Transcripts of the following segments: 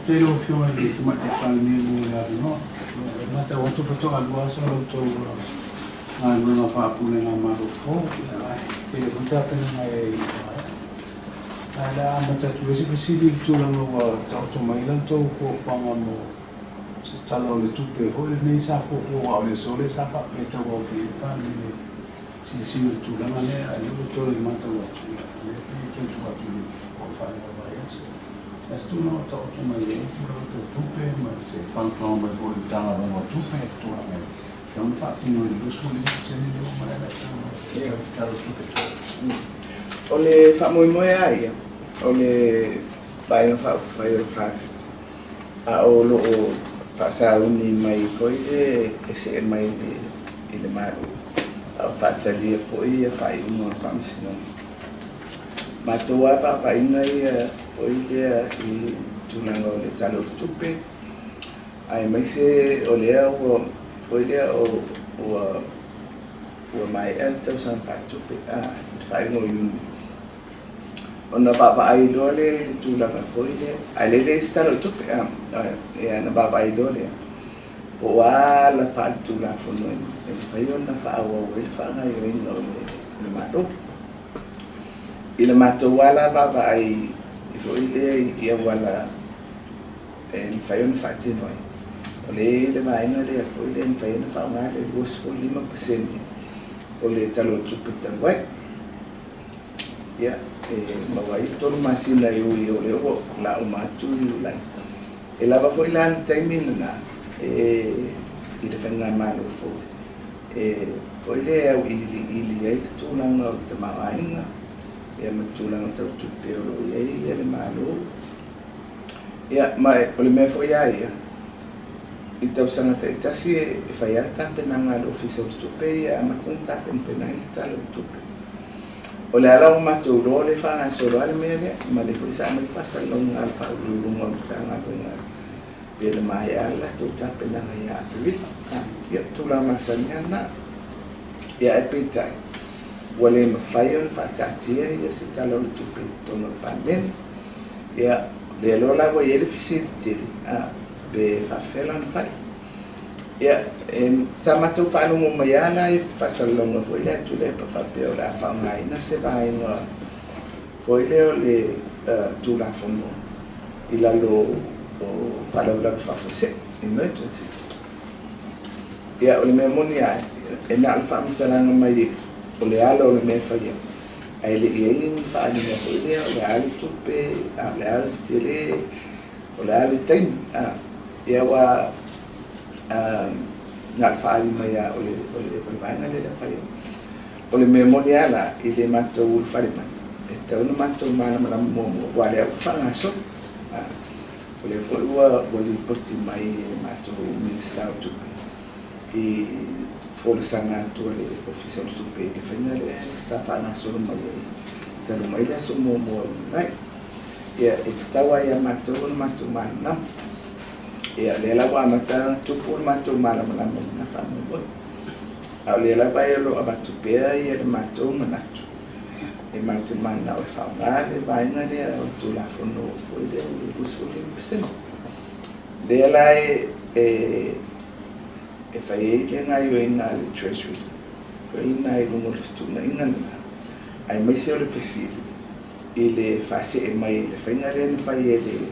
Faafetai lau Afioga i le Tamaitai Palemia mo le avanoa. E matau atu faatoa lua aso la outou galuega faapulega malo fou, ae tele foi tapenaga e i ai. Ae o le a amata atu ai se fesili i le tulaga ua taoto mai la outou fuafuaga mo se Tala o le Tupe foi lenei sa fuafua, aua o le aso lea sa faapea e tauaofia ai le Palemene silasila i le tulaga lea, a o lea ua toe matau atu, ia, o lea e pei e toe tuu atu i le faaiuga o le vaiaso. O se tulaga o taoto mai ai tulaga tau tupe ma se fautuaga mai foi i le Matagaluega o Tupe i le tulaga e tatau ona faatino i le 25% lea ua maea le Tala o le Tupe tuai? O le faamoemoe lava ia, o le Vaega Faaupufai o le FAST, a o lo o faasauni mai foi le e see mai i le Malo, a o faatalia foi ia faaiuga o le Faamasinoga. Matou lava vaavaaiga ia foi lea i tulaga o le Tala o le Tupe, aemaise o lea ua foi lea o ua maea le tausaga faaletupe i le faaiuga o Iuni, ona vaavaai loa lea i le tulaga foi lea, ae le leai se Tala o le Tupe, ia, ona vaavaai loa lea po o a ala faaletulafono e mafai ona faaauau ai le faagaoioiga o le Malo. I le matou lava vaavaai foi lea i auala e mafai ona faatino ai, o lea e i ai le vaega lea foi lea e mafai ona faaaoga le 25% o le Tala o le Tupe talu ai. Ia, e maua ai le 3 masina e ui o lea ua lauma atu Iulai. E lava foi la le taimi lena e i le faigamalo fou e foi lea auiliili ai le tulaga o le tamaoaiga, ia, ma le tulaga tau tupe o lo o i ai le Malo. Ia, ma o le mea foi a ia, i tausaga taitasi e fai lava le tapenaga a le Ofisa o le Tupe ia, amata ona tapenapena ai le Tala o le Tupe. O le ala ua matou iloa le faagasolo a le mea lea, ma le foi sa aumai faasalalauga a le Faauluuluga o le Matagaluega pe na maea le latou tapenaga ia Aperila. Ia, tulaga masani lava lena. Ia, ae peitai ua le mafai ona faataatia ia se Tala o le Tupe i totonu o le Palemene. Ia, lea loa la ua i ai le fesili tele, pe faafefea la ona fai? Ia, sa matou faalogo mai lava la i faasalalauga foi lea a Tuilaepa faapea o le a faaaogaina se vaega foi lea o le Tulafono i lalo o faalavelave faafuasei, emergency. Ia, o le mea moni lava, e na o le faamatalaga mai o le ala o le mea e faia, ae le i ai ni faaaliga foi lea o le a le tupe, a o le a le tele, o le a le taimi. Ia, ua na o le faaali mai lava o le vaega lea le fai ai. O le mea moni lava la, i le matou ulufale mai, e tatau ona matou malamalama muamua, aua o lea ua faagasolo. O lea foi ua lipoti mai e le matou Minisita o Tupe i folasaga atu a le Ofisa o le Tupe i le faiga lea sa faagasolo mai ai talu mai le aso 1 o Iulai. Ia, e tatau lava ia matou ona matou malamalama. Ia, lea la ua amata ona tupu le matou malamalama i lena faamoemoe. A o lea lava e o lo o avatu pea ia le matou manatu e matou te mananao e faaaoga le vaega lea o le Tulafono foi lea o le 25%. Lea la e fai ai le gaoioiga a le Treasury foi lena i luga o le fetuunaiga lena, aemaise o le fesili i le faasee mai i le faiga lea na fai e le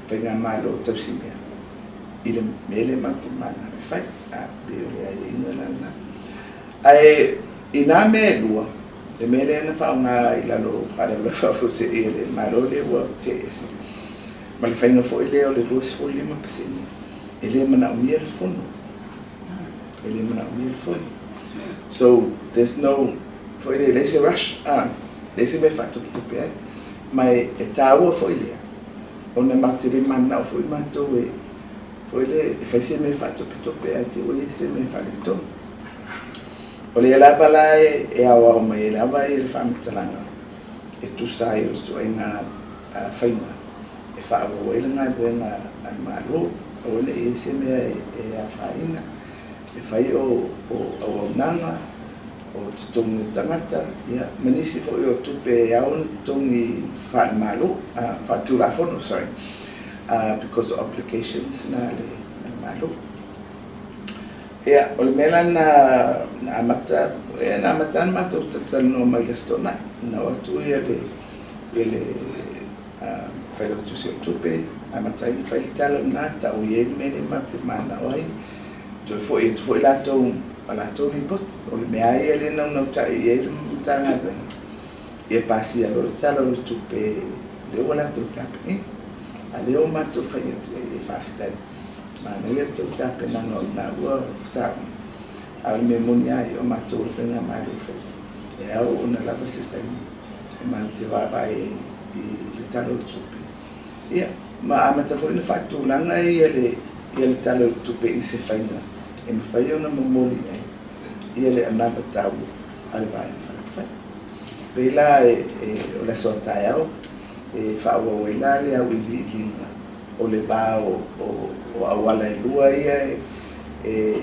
faigamalo tausimea i le mea lea matou te mananao e fai. Pei o le aiaiga la lena. Ae i na mea e lua, le mea lea na faaaoga i lalo o faalavelave faafuasei e le Malo lea ua see ese, ma le faiga foi lea o le 25%, e le manaomia le fono. E le manaomia le fono. So, there's no, foi lea, leai se rush, leai se mea faatopetope ai. Ma e taua foi lea, ona matou te le mananao foi matou e, foi lea, e fai se mea faatopetope ae te ua i ai se mea faaletonu. O lea lava la e aoao mai ai lava le faamatalaga e tusa ai o le ituaiga faiga e faaauau ai le galuega a le Malo, aua ne i ai se mea e afaina, e fai o auaunaga, o totogi o tagata, ia, ma nisi foi o tupe e ao ona totogi faale-Malo, faaletulafono, sorry. Because o obligations na a le Malo. Ia, o le mea la na amata, ia na amata lava ona matou talatalanoa mai le Aso Toonai, na o atu ia le ia le Failautusi o Tupe, amata ai ona fai le tala lena, tau i ai le mea lea matou te mananao ai, toe foi atu foi latou ma latou lipoti. O le mea lava ia lea e naunautai i ai le Matagaluega, ia pasia loa le Tala o le Tupe lea ua latou tapenaina. A o lea ua matou fai atu i ai, faafetai, manaia le tou tapenaga o lena ua sauni, a o le mea moni lava ia, o matou o le faigamalo fou, e ao ona lava se taimi e matou te vaavaai ai i le Tala o le Tupe. Ia, ma amata foi ona faatulaga ia le ia le Tala o le Tupe i se faiga e mafai ona momoli ai ia le anavatau a le Vaega Faaupufai. E pei la o le aso a taeao e faaauau ai la le auiliiliga o le va o auala e lua ia e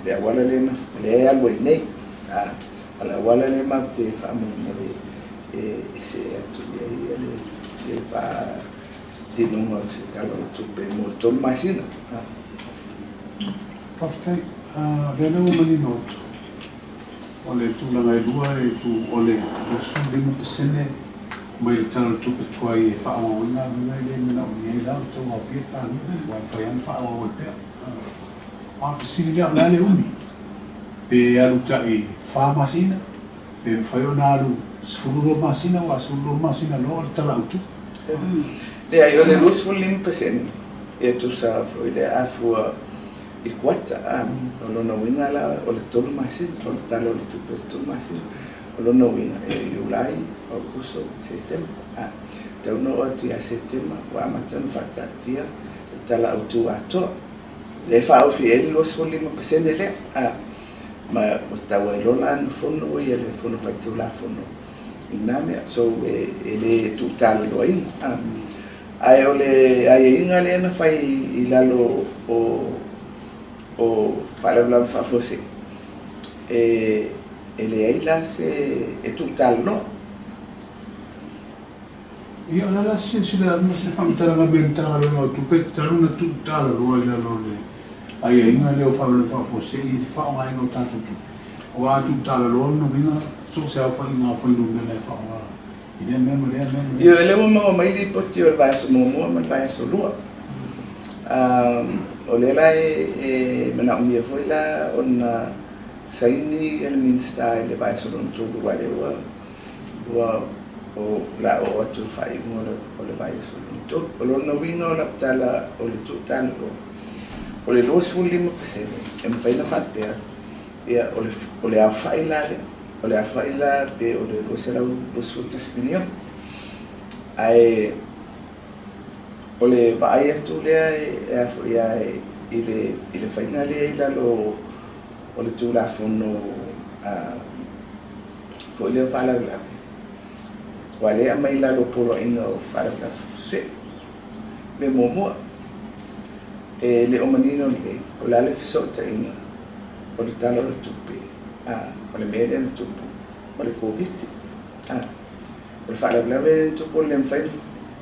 le auala lea e alu ai nei, a o le auala lea matou te faamoemoe e see atu i ai le faatinoga o se Tala o le Tupe mo le 3 masina. Faafetai. O lea ua manino atu, o le tulaga e lua e tu o le 25% mai le Tala o le Tupe tuai e faaauau ai galuega e le manaomia ai la o tau aofia le Palemia, aua e mafai lava ona faaauau ai pea. A o le fesili lea, o le a le umi? Pe alu tai 4 masina, pe mafai ona alu 12 masina, aua 12 masina loa o le Tala Autu. Leai, o le 25% e tusa foi le afua i kuata, o lona uiga la o le 3 masina, o le Tala o le Tupe o le 3 masina, o lona uiga e Iulai, Aokuso, Setema. Tau na oo atu ia Setema ua amata ona faataatia le Tala Autu atoa. Lea e faaofi ai le 25% lea, ma ua tau ai loa la ona fono ia le Fono Faitulafono i lena mea. So e le tuutalaloaina. Ae o le aiaiga lea na fai i lalo o faalavelave faafuasei, e leai la se e tuutalaloa. Ia, o le a se silasila ma se faamatalaga mai le Matagaluega o Tupe, talu ona tuutalaloa i lalo o le aiaiga lea o faalavelave faafuasei i le faaaogaina o tatou tupe. Aua a tuutalaloa lona uiga, so o se aofaiga o fuainumera e faaaoga i lea mea ma lea mea ma lea. Ioe, lea ua maua mai lipoti o le vaiaso muamua ma le vaiaso lua. O lea la e manaomia foi la ona saini le Minisita i le vaiaso lona tolu, aua lea ua o la oo atu le faaiuga o le vaiaso lona tolu. O lona uiga o lau tala o le tuutalaloa, o le 25% e mafai ona faapea, ia, o le aofai la lea, o le aofai la pe o le 221 miliona. Ae o le vaai atu lea e afoia i le faiga lea i lalo o le Tulafono foi lea o faalavelave, ua lea aumai i lalo o poloaiga o faalavelave faafuasei. Mea muamua, e le o manino lelei, o le a le fesootaiga o le Tala o le Tupe, o le mea lea na tupu ma le Koviti. O le faalavelave lea na tupu o le le mafai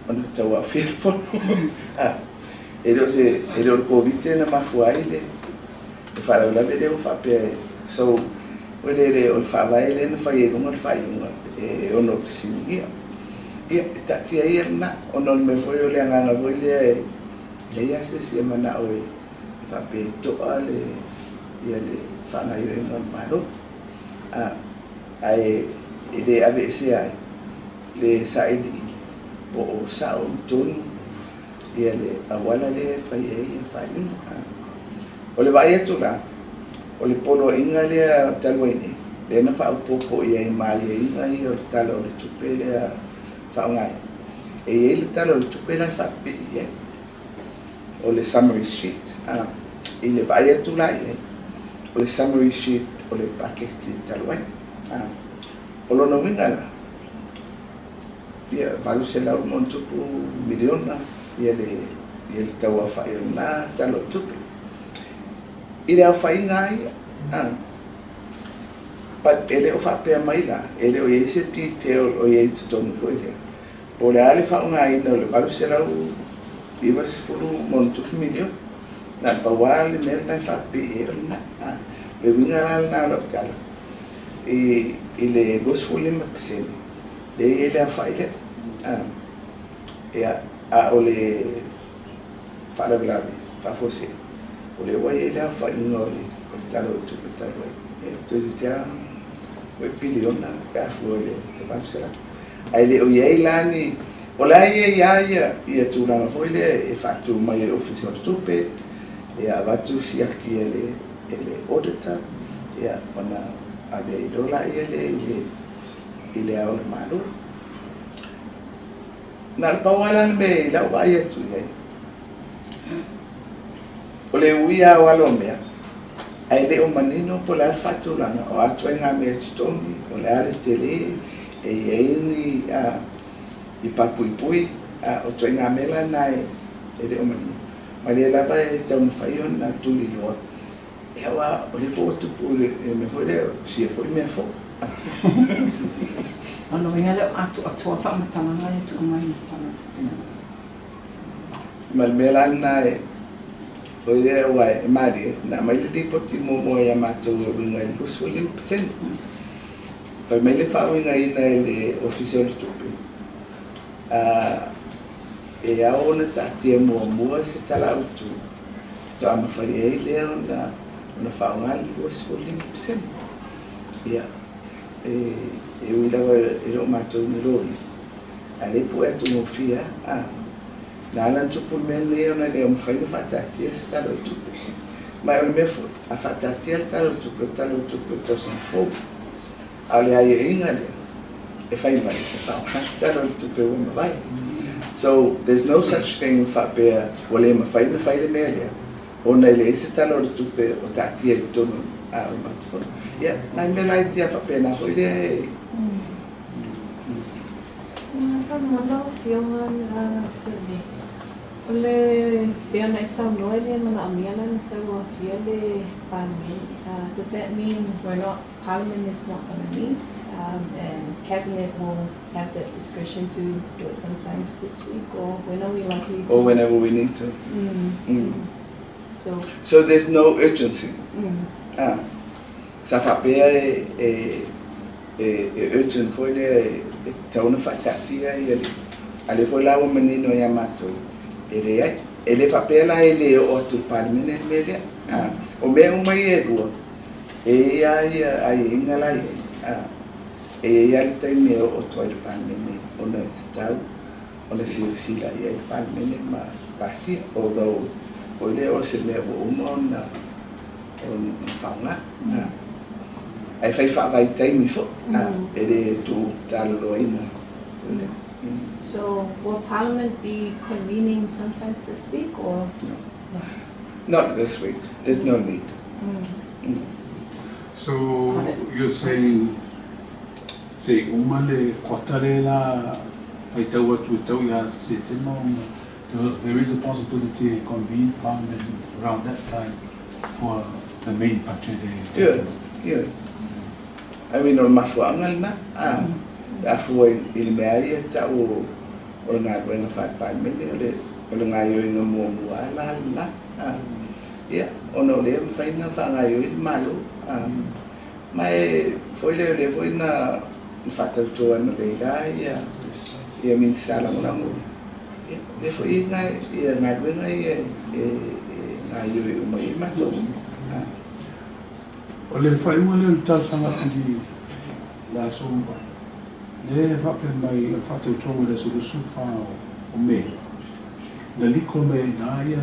ona tauaofia le fono. E le o le Koviti na mafua ai le faalavelave lea ua faapea. So, o le faavae lea na fai ai luga le faaiuga e ono fesiligia. Ia, e taatia ia lena, ona o le mea foi o le agaga foi lea e leai lava se isi e manao e faapea e toa le faagaoioiga o le Malo. Ae e le aveesea ai le sailiili po o sao ma tonu ia le auala lea e fai ai le faaiuga. O le vaai atu la, o le poloaiga lea talu ai nei, lea na faaopoopo i ai ma aiaiga ia o le Tala o le Tupe lea faaaogaina. E i ai le Tala o le Tupe la e faapipii i ai, o le summary sheet. I le vaai atu la i ai, o le summary sheet o le paketi talu ai. O lona uiga la, ia 800 miliona ia le tauaofai o lena Tala o le Tupe. I le aofaiga ai, but e le o faapea mai la, e le o i ai se detail o i ai totonu foi lea. Po o le a le faaaogaina o le $890+ miliona. Na o le pau lava le mea lena e faapipii i ai o lena. O le uiga la lena o lau tala i le 25% lea e i ai le aofai lea. Ia, a o le faalavelave faafuasei, o lea ua i ai le aofaiga o le Tala o le Tupe talu ai, toeitiiti lava oi piliona pe a fua i le 800. Ae le o i ai la ni, o la e i ai lava ia tulaga foi lea e faatu mai e le Ofisa o le Tupe, ia avatu siaki e le auditor, ia ona ave ai loa lea i le Ao o le Malo. Na o le pau lava la le mea i lau vaai atu i ai, o le ui lava o ala o mea, ae le o manino po o le a le faatulaga o a ituaiga mea e totogi, o le a le tele, e i ai ni papuipui, o ituaiga mea la na e le o manino. Ma lea lava e taumafai ona tuliloa, ia aua o lea foi ua tupu i le mea foi lea, sia foi mea fou. O lona uiga e le o atoatoa faamatalaga ia e tuu mai i le tala. Ma le mea la lena e foi lea aua e malie, na aumai le lipoti muamua ia matou e uiga i le 25%. Fai mai le faauigaina e le Ofisa o le Tupe, e ao ona taatia muamua se tala autu faatoa mafai ai lea ona faaaoga le 25%. Ia, e ui lava e le o matou ni loia, a o lea pue atu gofie lava. Na ala ona tupu le mea lenei ona e le o mafai ona faataatia se Tala o le Tupe. Ma o le mea foi, a faataatia le Tala o le Tupe, o le Tala o le Tupe o le tausaga fou. A o le aiaiga lea, e fai mai, e faaaoga le Tala o le Tupe ua mavae. So, there's no such thing faapea ua le mafai ona fai le mea lea, ona e leai se Tala o le Tupe o taatia i totonu o le Maota Fono. Ia, nai mea laiti lava faapena foi lea e. Faamolemole lau Afioga Fiame. O le pei ona e saunoa e le manaomia la ona tauafia le Palemene. Does that mean we're not, Parliament is not going to meet and Cabinet will have that discretion to do it sometimes this week, or when are we likely to? Or whenever we need to. So, So there's no urgency. Sa faapea e urgent foi lea e tatau ona faataatia ia le a lea foi la ua manino ia matou e leai. E le faapea la e le oo atu i le Palemene le mea lea. O mea uma ia e lua, e i ai ia aiaiga la i ai. E i ai lava le taimi e oo atu ai le Palemene ona e tatau ona silasila i ai le Palemene ma pasia. Although, foi lea o se mea ua uma ona faaaoga. Ae fai faavaitaimi foi, e le tuutalaloaina. Foi lea. So will Parliament be convening sometimes this week or? No. Not this week. There's no need. So you're saying se i uma le kuata le la faitau atu e tau ia Setema ona there is a possibility to convene Parliament around that time for the main budget e. Yeah. I mean, o le mafuaaga lena. Pe a fua i le mea ia tau o le galuega faale-Palemene, o le gaoioiga muamua la lena. Ia, ona o lea e mafai ona faagaoioi le Malo. Ma e foi lea o lea foi na faatauto analeila la ia Minisita Lagolago ia. Ia, lea foi ia galuega ia e gaoioi uma i ai matou. O le faaiuga lea o le talosaga i le aso ua lea e faapea mai o le faatautoga i le aso 24 o Me, na liko mai ai i ina ia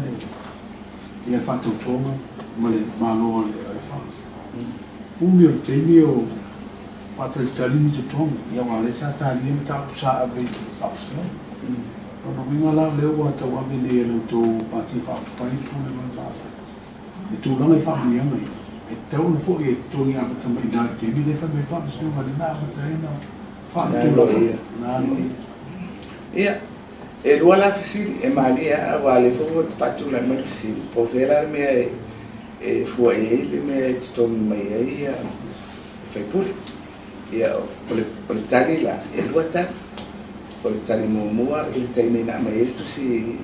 le faatautoga ma le Malo o le FAST. Umi o le taimi o faatalitali ni totogi, ia aua o lea sa talia mataupu sa ave i le Faamasinoga. O lona uiga la o lea ua tauave nei e la outou Pati Faaupufai le Pulega o le Malo. Le tulaga i faamanuiaga ia, e tatau ona foi e totogi amata mai i ina i le taimi lea e fai mai ai le Faamasinoga lea na amata ai ona faaletulafono. Na aloaia. Ia, e lua la fesili, e malie lava, aua o lea foi ua faatulai mai le fesili, po o fea la le mea e fua i ai le mea e totogi mai ai ia sui usufono. Ia, o le tali la, e lua tali. O le tali muamua i le taimi na aumai ai le tusi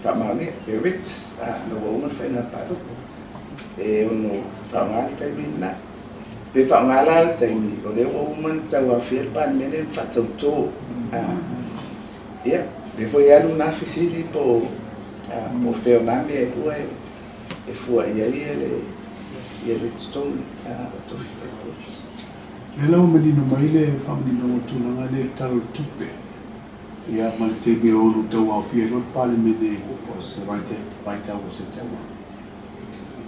faamaonia, le writs, ina ua uma le faiga palota. E ono faaaoga le taimi lena. Pe faaaoga la le taimi, o lea ua uma ona tauaofia le Palemene ma faatauto. Ia, lea foi e alu na fesili po o fea o na mea e lua e fua i ai le totogi o tofi faipule. Lea la ua manino mai le faamaninoga o le tulaga lea i le Tala o le Tupe, ia ma le taimi e ono tauaofia ai loa le Palemene o se vaitau o Setema.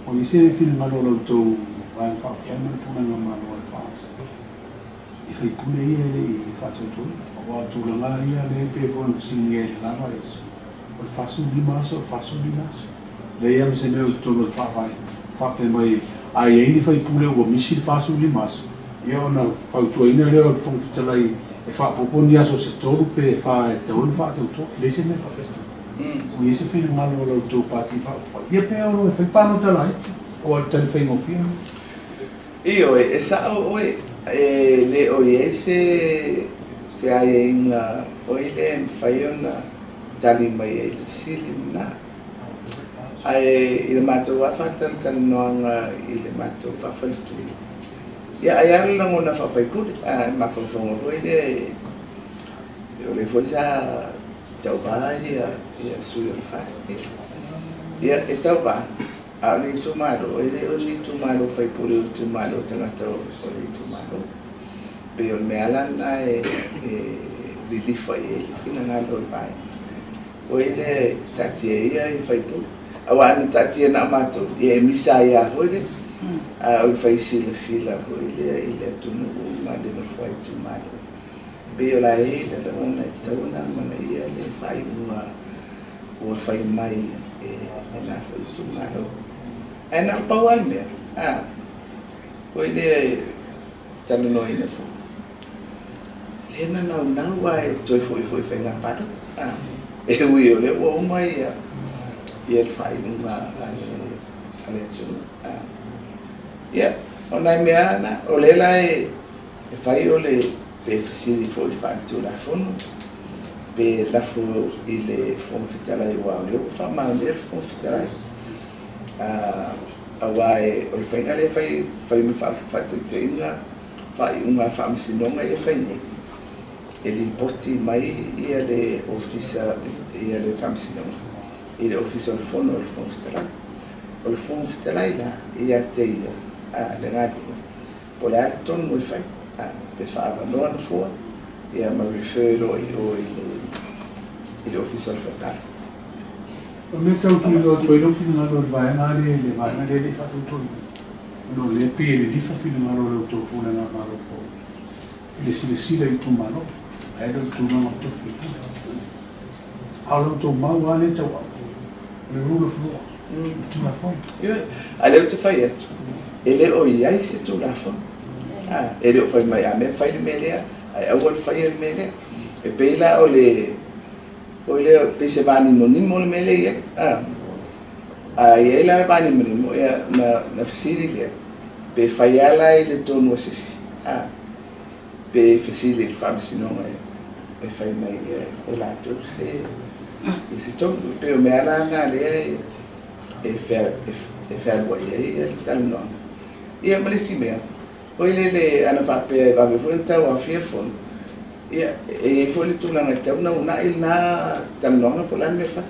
O i ai se finagalo o la outou Vaega Faaupufai ma le Pulega Malo e i faipule ia e le i faatautoina, aua o tulaga ia lea e pei foi ona fesiligia i le la vaiaso, o le 45 aso, o le 45 aso. Leai lava ma se mea o i totonu o le Faavae o faapea mai a i ai ni faipule ua misi le 45 aso, ia ona fautuaina lea o le Fofoga Fetalai e faaopoopo ni aso se 3 pe 4 e tatau ona faatautoa. E leai se mea faapena. Ua i ai se finagalo o la outou Pati Faaupufai, ia pe ono e fai palota laiti, aua o le tali faigofie lena. Ioe, e sa'o oe, e le o i ai se aiaiga foi lea e mafai ona tali mai ai le fesili lena. Ae i le matou lava faatalatalanoaga i le matou faafaletui, ia ai lava le lagona faafaipule, a mafaufauga foi lea o lea foi sa tauvā ia sui o le FAST. Ia e tauvā, a o le itumalo, e le o ni itumalo faipule o itumalo tagata o le itumalo. Pei o le mea la lena e lilifa i ai le finagalo o le vaega. O i lea e taatia ia i faipule. Aua ana taatia na o matou, ia e misa ai lava foi lea. A o le fai silasila foi lea i le atunuu ma le nofo a itumalo. Pei o la e i ai le lagona e tatau ona amanaia le faaiuga ua fai mai e lena foi itumalo. Ae na o le pau lava le mea, foi lea e talanoaina foi, lea na naunau lava e toe foi foi i faiga palota. E ui o lea ua uma ia le faaiuga a le atunuu. Ia, o nai mea lava na, o lea la e fai o le pe fesili foi faaletulafono, pe lafo i le Fofoga Fetalai, aua o lea ua faamaonia le Fofoga Fetalai. Aua o le faiga lea e fai ma faataitaiga faaiuga a faamasinoga ia fai nei, e lipoti mai ia le ofisa, ia le faamasinoga i le ofisa o le Fono o le Fofoga Fetalai. O le Fofoga Fetalai la ia te ia le galuega, po o le a le tonu e fai, pe faaavanoa nofoa, ia ma refer loa i o i le ofisa o le faipalota. O le mea tau tuuina atu ai lou finagalo i le vaega lea, i le vaega lea e le i faatautoina, ona o lea e pei e lilifa finagalo o la outou Pulega Malo fou i le silasila i itumalo, ae le o le tulaga o tofi faipule. A o la outou mau lava lea e tauau, o le rule of law, le Tulafono. Ioe, a o lea ou te fai atu, e le o i ai se Tulafono. E le o fai mai a mea fai le mea lea, ae aua le faia le mea lea. E pei la o le foi lea, pei se vanimonimo le mea lea e i ai. A i ai la le vanimonimo, ia na fesili lea, pe fai lava la i le tonu a se isi, pe fesili i le faamasinoga e fai mai e latou se tonu. E pei o mea la na lea e fealuai ai le talanoaga. Ia ma le isi mea, foi lele ana faapea e vave foi ona tauaofia le fono, ia e i ai foi le tulaga e tatau ona uunai lena talanoaga po o le a le mea e fai.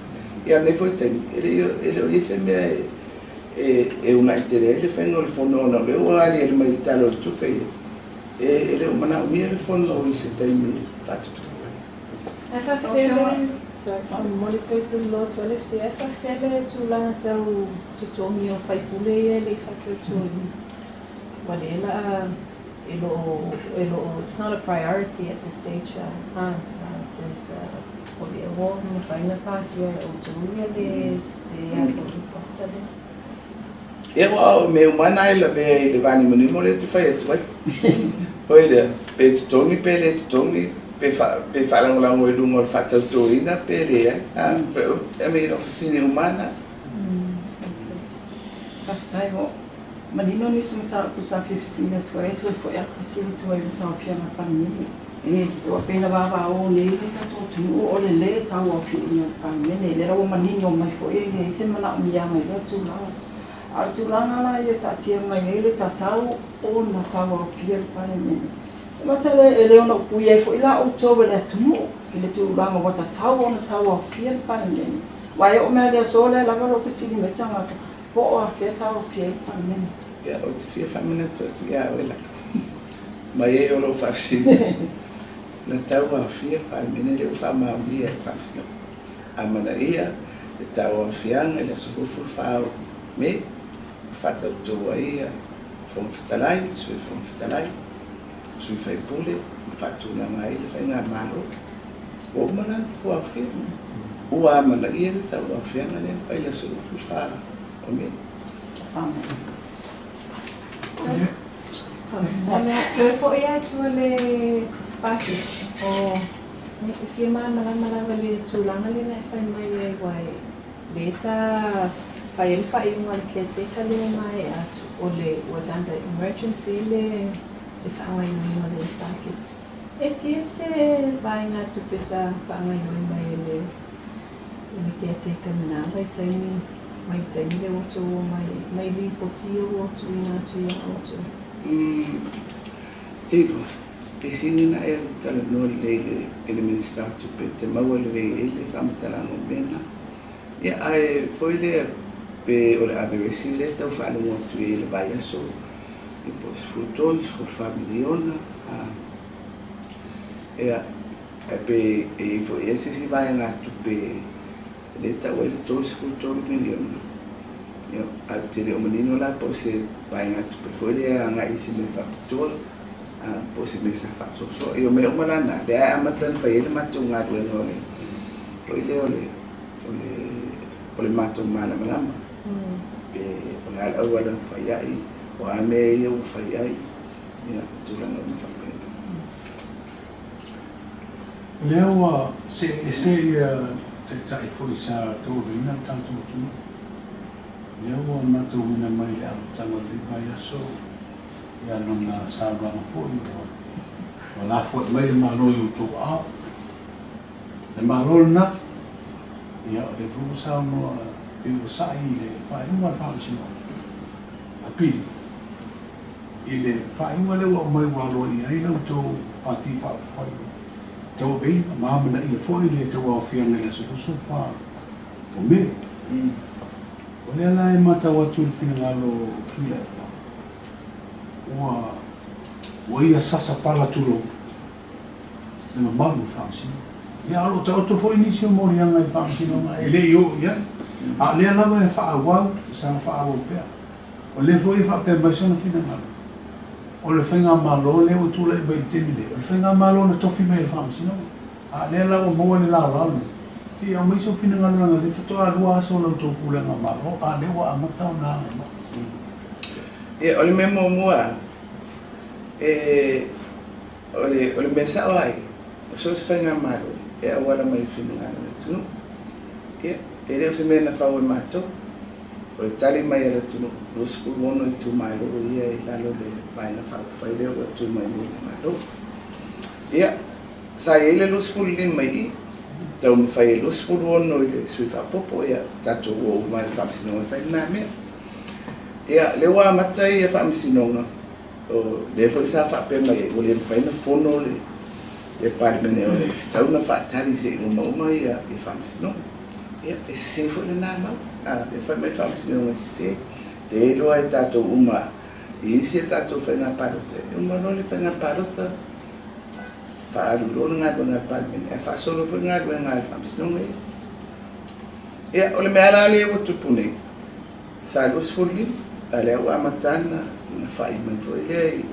Ia lenei foi taimi, e le o i ai se mea e uunai tele ai le faiga o le fono ona o lea ua aliali mai i le Tala o le Tupe ia, e le o manaomia le fono i se taimi faatupatupa. Ae faafefea le, sorry, momoli toe tuuloa atu ai le fesili, ae faafefea le tulaga tau totogi o faipule ia e le i faatautoina? Ua le la e lo o, it's not a priority at this stage, since o lea ua mafai ona pasia e outou ia le lipoti lea. Ia, aua o mea uma na e lavea i le vanimonimo lea ou te fai atu ai. Foi lea, pe totogi pe le totogi, pe faalagolago i luga o le faatautoina pe leai. I mean, o fesili uma na. Faafetai. Manino nisi o mataupu sa fia fesili atu ai, e toe foi atu fesili atu ai i le tauaofiaga a le Palemene. Ua pei ona vavao nei le tatou atunuu o le lē tauaofiaina o le Palemene, lea la ua manino mai foi e leai se manaomiaga i lea tulaga. A o le tulaga la ia e taatia mai ai le tatau ona tauaofia le Palemene, e mata lea e le ono upuia ai foi la outou e le atunuu i le tulaga ua tatau ona tauaofia le Palemene. Aua e oo mai lava i le aso lea lava o lo o fesili mai tagata, Po o afea taofia ai le Palemene? Ia, ou te fia faamanatu atu ia oe la, mai ai o lou faafesili, na tauaofia le Palemene lea ua faamaonia e le Faamasinoga. Amanaia le tauaofiaga i le aso 24 o Me, na faatauto ai le Fofoga Fetalai, le Sui Fofoga Fetalai, sui usufono ma faatulaga ai le faigamalo. Ua uma la ona tauaofia. Ua amanaia le tauaofiaga lea na fai i le aso 24 o Me. O le a toe foi atu le paketi o e fia malamalama lava i le tulaga lea na e fai mai ai aua lea sa fai ai le faaiuga a le caretaker lea ua maea atu o le was under emergency le faagaoioiga o le paketi. E fia se vaegatupe sa faagaoioi mai e le caretaker i lena vaitaimi mai le taimi lea ua outou omai ai, mai lipoti ia ua tuuina atu ia outou? Teiloa, e sili ona e alu talanoa lelei i le Minisita o Tupe e te maua lelei ai le faamatalaga o mea na. Ia, ae foi lea pe o le averesi lea e tau faalogo atu i ai i le vaiaso, ia po o 13, 14 miliona. Ia, ae pe e i ai foi ea se isi vaegatupe lea e tau ai le 33 miliona. Ia, ae ou te le o manino la po o se vaegatupe foi lea e agai i se mea faapitoa, po o se mea sa faasoasoa. Ia, o mea uma la na, lea e amata ona fai ai le matou galuega o le, foi lea o le, o le, o le matou malamalama. Pe o le a le auala na fai ai, o a mea ia ua fai ai, ia, tulaga uma faapena. O lea ua see ese ia taitai foi sa tauaveina le tatou atunuu. O lea ua matauina mai i le amataga o lenei vaiaso ia lona saunoaga foi ua lafoai mai le Malo i outou aao. Le Malo lena, ia o lea foi ua saunoa pei ua sa'i i le faaiuga a le Faamasinoga Apili i le faaiuga lea ua aumai ua aloaia ai la outou Pati Faaupufai Tauaveina ma amanaia foi le tauaofiaga i le aso 24 o Me. O lea la e matau atu i le finagalo o Tuilaepa, ua ia sasa pala tulou le mamalu o le Faamasinoga. Ia, a o lo o taoto foi nisi o moliaga i le Faamasinoga e le i oo i ai, a o lea lava e faaauau, e saga faaauau pea. O lea foi e faapea mai sona finagalo, o le faigamalo lea ua tulai mai i le taimi nei, o le faigamalo na tofi mai e le Faamasinoga. A o lea la ua maua le laolao lenei, se i aumai sou finagalo leaga o lea faatoa lua aso o la outou pulega malo, a o lea ua amata ona agai mai. Ia, o le mea muamua, e O le, o le mea sao lava ia, o so o se faigamalo e auala mai i le finagalo o le atunuu. Ia, e le o se mea na fau e matou, o le tali mai a le atunuu, 26 itumalo ia e i lalo o le Vaega Faaupufai lea ua tu mai nei i le Malo. Ia, sa i ai le 25 i i, taumafai e 26 i le sui faaopoopo, ia, tatou o uma i le Faamasinoga e fai lena mea. Ia, lea ua amata ia Faamasinoga, O lea foi sa faapea mai ai, ua le mafai ona fono le Palemene o le tatau ona faatali se i uma uma ia faamasinoga. Ia, e sese foi lena mau. A, e fai mai le faamasinoga e sese. Le iloa e tatou uma i isi a tatou faiga palota, e uma loa le faiga palota, faaalu loa le galuega a le Palemene, ae faasolo foi galuega a le faamasinoga ia. Ia, o le mea la lea ua tupu nei, Sa 25, a o lea ua amata ona fai mai foi lea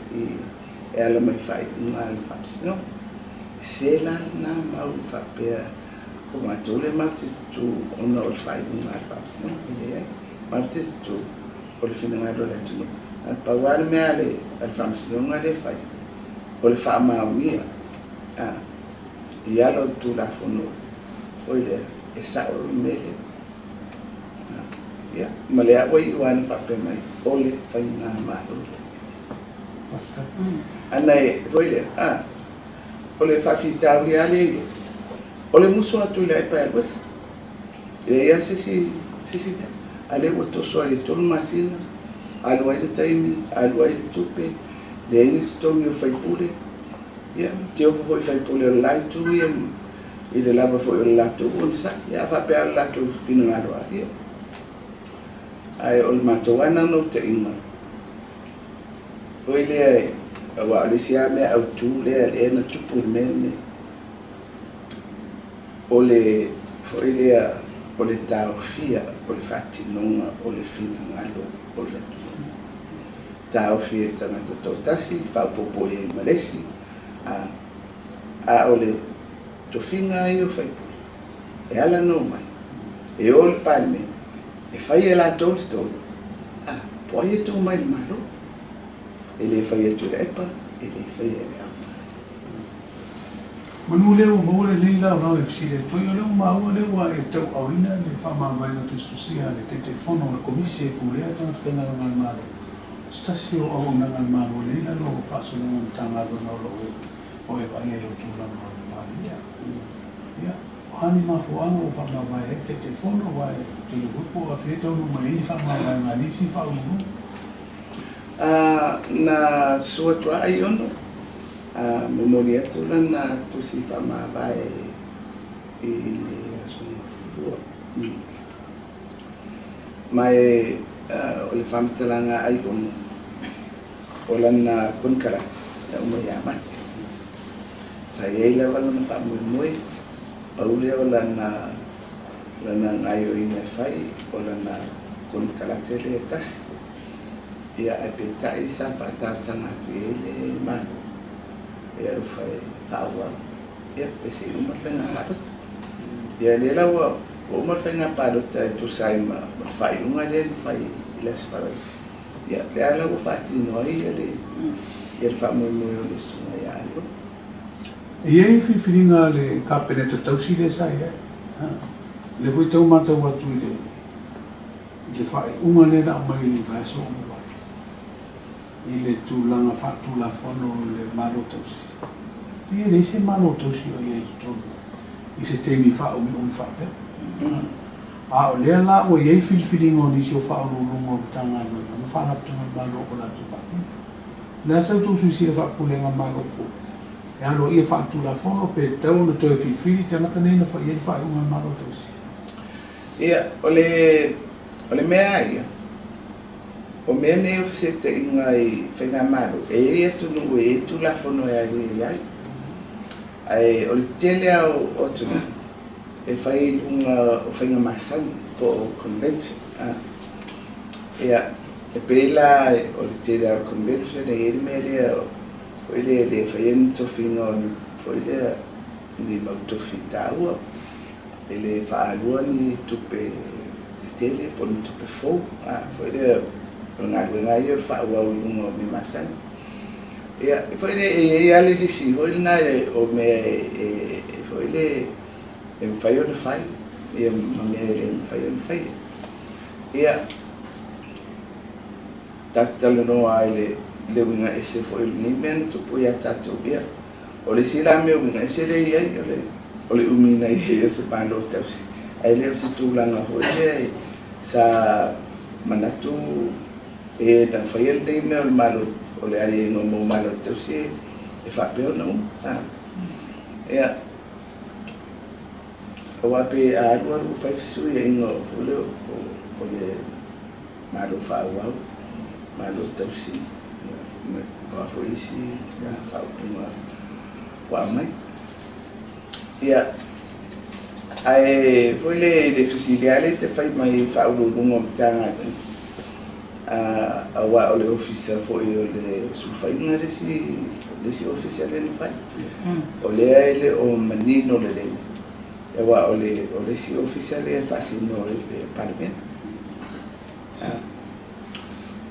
e ala mai i faaiuga a le Faamasinoga. E se la lena mau faapea o matou lea matou te tutu ona o le faaiuga a le Faamasinoga. E leai, matou te tutu o le finagalo o le atunuu. Na o le pau lava le mea a le Faamasinoga lea e fai, o le faamaonia i ala o le Tulafono foi lea e sao le mea lea. Ia, ma le a'u ai ua na faapea mai, o le faigamalo lea. Ana e foi lea, a, o le faafitauli lava lea i ai, o le musu atu i le aepa e alu ese. E leai lava se isi mea. A lea ua toso ai e 3 masina, alu ai le taimi, alu ai le tupe, leai ni totogi o faipule. Ia, te ofo foi faipule o le la itu ia i le lava foi o le latou onosai. Ia, a faapea le latou finagalo lava, ia. Ae o le matou lava naunautaiga, foi lea, aua o le isi lava mea autu lea lea na tupu i le mea lenei. O le foi lea, o le taofia o le faatinoga o le finagalo o le atunuu. Taofi e le tagata toatasi, faaopoopo i ai ma le isi, a o le tofiga ai o faipule, e ala ona omai, e o le Palemene, e fai e latou le tonu, a, po ai e tu mai le Malo. E le fai atu e le epa, e le fai e le au. Manu lea ua maua lenei laolao e fesili atu ai, o lea ua maua lea ua e tauaaoina le faamavaega tusitusia a le Taitaifono o le Komisi e pulea tagata faigaluega a le Malo, se tasi o auaunaga a le Malo lea i lalo o faasologa o Matagaluega o lo o e vaaia i lou tulaga o le Palemia. Ia, o a ni mafuaaga ua faamavae ai le Taitaifono, aua e te iloa foi po o afea e taunuu mai ai ni faamavaega a nisi faauluuluga? Na susu atu lava Aiono, momoli atu lana tusi faamavae i le Aso Gafua. Ma e o le faamatalaga a Aiono, o lana konekarate na uma ia Mati. Sa i ai lava lona faamoemoe, pau lea o lana gaoioiga e fai, o lana konekarate lea e tasi. Ia, ae peitai sa faatalosaga atu i ai le Malo e alofa e faaauau, ia, pe se i uma le faiga palota. Ia, lea la ua uma le faiga palota e tusa ai ma le faaiuga lea na fai i le Aso Faraile. Ia, lea la ua faatino ai ia le faamoemoe o le susuga ia Aiono. E i ai filifiliga a le Kapeneta tausi lea sa i ai. O lea foi tau matau atu i le faaiuga lea na aumai i le vaiaso ua mavae, i le tulaga faatulafono o le Malo tausi. E leai se Malo tausi o i ai i totonu i se taimi faaumiumi faapea. A o lea la ua i ai filifiliga o nisi o faauluuluga o Matagaluega ma Faalapotopotoga a le Malo o latou faatino. O le a sa outou silasila faapulega Malo po e aloaia faaletulafono pe tatau ona toe filifili tagata nei na fai ai le faaiuga a le Malo tausi? Ia, o le mea ia, o mea nei o fesetaiga i faigamalo, e i ai atunuu e i ai tulafono e ai ai. Ae o le tele o atunuu e fai i luga o faiga masani po o convention. Ia, e pei la o le tele o convention e i ai le mea lea, foi lea le fai ai ni tofiga o ni, foi lea ni mau tofi taua, e le faalua ni tupe tetele po o ni tupe fou. Foi lea o le galuega ia o le faaauau i luga o mea masani. Ia, foi lea e i ai lava le lisi foi lena o mea e foi lea e mafai ona fai, ia ma mea e le mafai ona fai. Ia, tatou talanoa ai le uiga ese foi o lenei mea na tupu ia tatou. Ia, o le isi la mea uiga ese lea i ai, o le umi na i ai o se Malo tausi. Ae le o se tulaga foi lea sa manatu e na faia lenei mea o le Malo, o le aiaiga mo Malo tausi e faapea ona uma. Ia, aua pe a alu alu fai fesuiaiga o le Malo faaauau, Malo tausi, ia, o a foi isi faaupuga ua aumai. Ia, ae foi le fesili lava lea te fai mai faauluuluga o Matagaluega, aua o le ofisa foi o le sulufaiga le isi ofisa lea na fai. O lea e le o manino lelei, aua o le isi ofisa lea e faasino i le Palemene.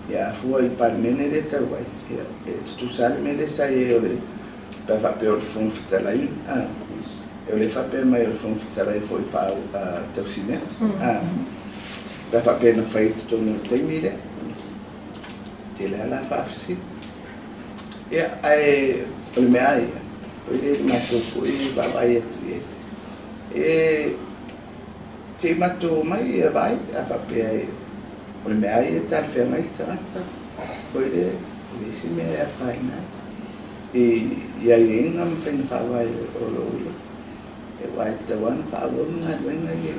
Ia, a fua i le Palemene lea tau ai, ia, e tutusa le mea lea sa i ai o le pe faapea o le Fofoga Fetalai, e o le faapea mai o le Fofoga Fetalai foi tausi mea. Pe a faapea na fai i totonu o le taimi lea. Tele lava la faafesili. Ia, ae o le mea lava ia, o i le matou foi vaavaai atu i ai. E se i matou omai ia vaai, a faapea o le mea lava ia e talafeagai le tagata, foi lea, e leai se mea e afaina ai. I aiaiga ma faiga faavae o lo o i ai. Aua e tatau lava ona faaauau le galuega ia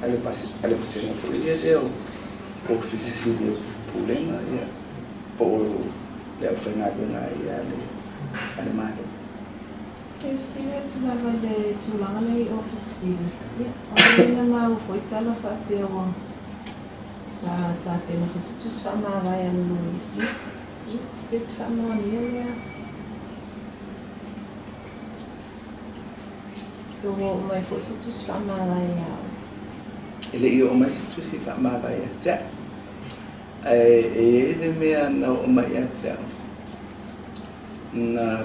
a le vasega foi lea o Ofisa Sili o Pulega ia, po o le aufaigaluega ia a le Malo. E fesili atu lava i le tulaga lea i Ofisa Sili, ia, o lea na maua foi tala faapea ua sa tapena foi se tusi faamavae a le Loia Sili. Ia, pe te faamaonia lea? Pe ua oo mai foi se tusi faamavae ia oe? E le i oo mai se tusi faamavae ia te au. Ae e i ai le mea na oo mai ia te au, na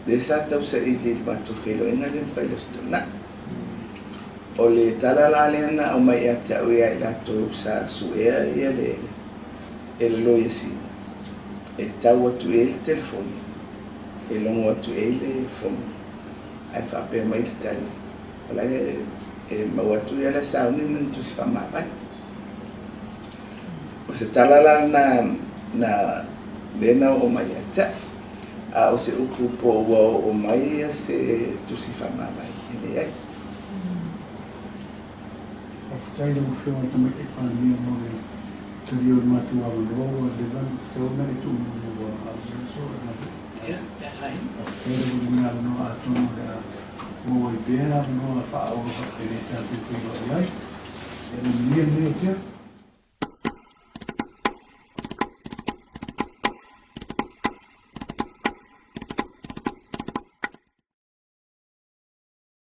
lea sa tausaili i le matou feiloaiga lea na fai i le Aso Toonai. O le tala la lea na aumai ia te au ia i latou sa suea ia le e le Loia Sili, e tau atu i ai le telefoni, e logo atu i ai le fono, ae faapea mai le tali, o la e maua atu ia la e sauni lana tusi faamavae. O se tala la na na lea na oo mai ia te au. A o se upu po ua oo mai ia se tusi faamavae, e leai. Faafetai i lau Afioga i le Tamaitai Palemia mo le talia o le matou avanoa ua leva ona tatau ona e tuumuli ua aulia le aso e galuega. Ia, le afaina. Faafetai lava mo le avanoa atonu o le a maua ai pea le avanoa faaauau faapenei tatou feiloai ai. Ia manuia lenei afiafi.